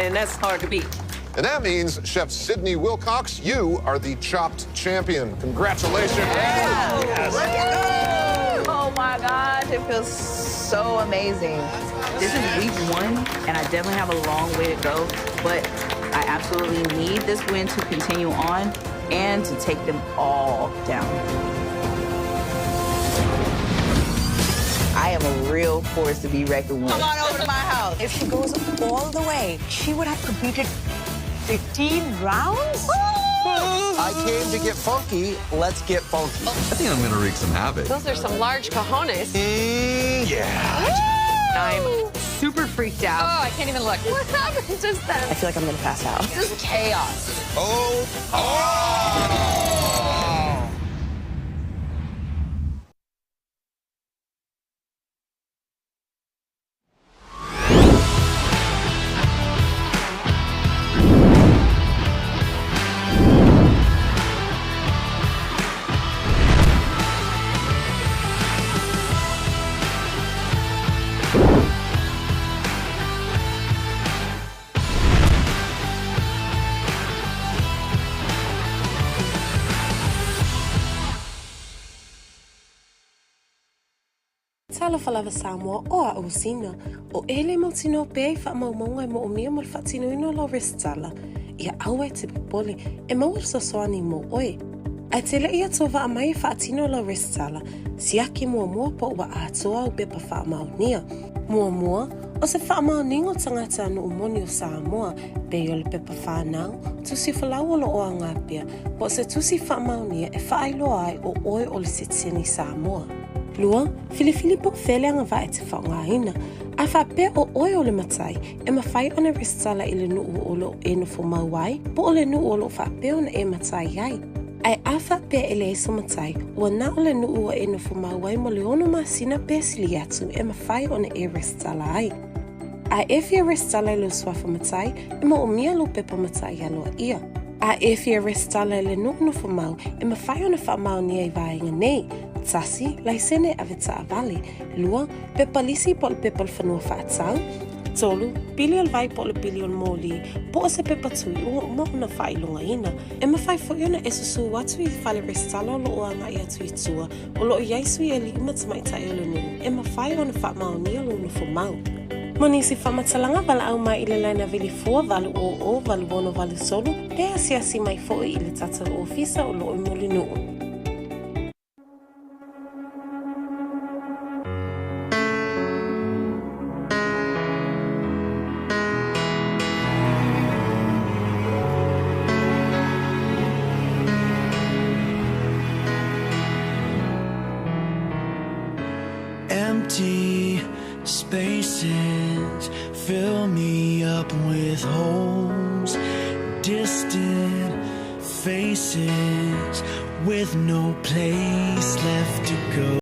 And that's hard to beat. And that means Chef Cydney Wilcox, you are the Chopped champion. Congratulations. Yes. Oh my gosh, it feels so amazing. This is week 1, and I definitely have a long way to go, but I absolutely need this win to continue on and to take them all down. I am a real force to be reckoned with. Come on over to my house. If she goes all the way, she would have completed 15 rounds? I came to get funky. Let's get funky. I think I'm gonna wreak some havoc. Those are some large cojones. Yeah. I'm super freaked out. Oh, I can't even look. What happened just then? I feel like I'm gonna pass out. This is chaos. Oh. Oh. Talofa lava Samoa, o a'u sina. O e le mautinoa pea i faamaumauga e moomia mo le faatinoina o lau resitala. Ia aua e te popole, e maua le fesoasoani mo oe. Ae te le'i atua vaa mai e faatino lau resitala, siaki muamua po ua atoa au pepa faamaonia. Muamua, o se faamaoniga o tagatanuu moni o Samoa, pei o le pepa fanau, tusi folau o loo aoga pea, po o se tusi faamaonia e faailoa ai o oe o le sitiseni Samoa. Lua, filifili po o fea le agavaa e te faaaogaina. A faapea o oe o le matai, e mafai ona resitala i le nuu o loo e nofo mau ai, po o le nuu o loo faapea ona e matai ai. Ae a faapea e leai sou matai, ua na o le nuu ua e nofo mau ai mo le 6 masina pe sili atu e mafai ona e resitala ai. A e fia resitala i lou suafa matai, e moomia lou pepa matai aloaia. A e fia resitala i le nuu nofo mau, e mafai ona faamaonia i vaega nei, 1, laisene avetaavale, 2, pepa lisi po o le pepa o le fanua faatau, 3, pili o le vai po o le pili o le mōlī, po o se pepa tui ua uma ona faailogaina. E mafai foi ona e susū atu i fale resitala o lo o agai atu i tua, o lo o i ai sui ali'i ma tamaitai o le nuu e mafai ona faamaonia lou nofo mau. Mo nisi faamatalaga, valaau mai i le laina vili 4 8 0 8 6 8 3, pe asiasi mai foi i le tatou ofisa o lo o i Mulinuu. Empty spaces fill me up with holes, distant faces with no place left to go.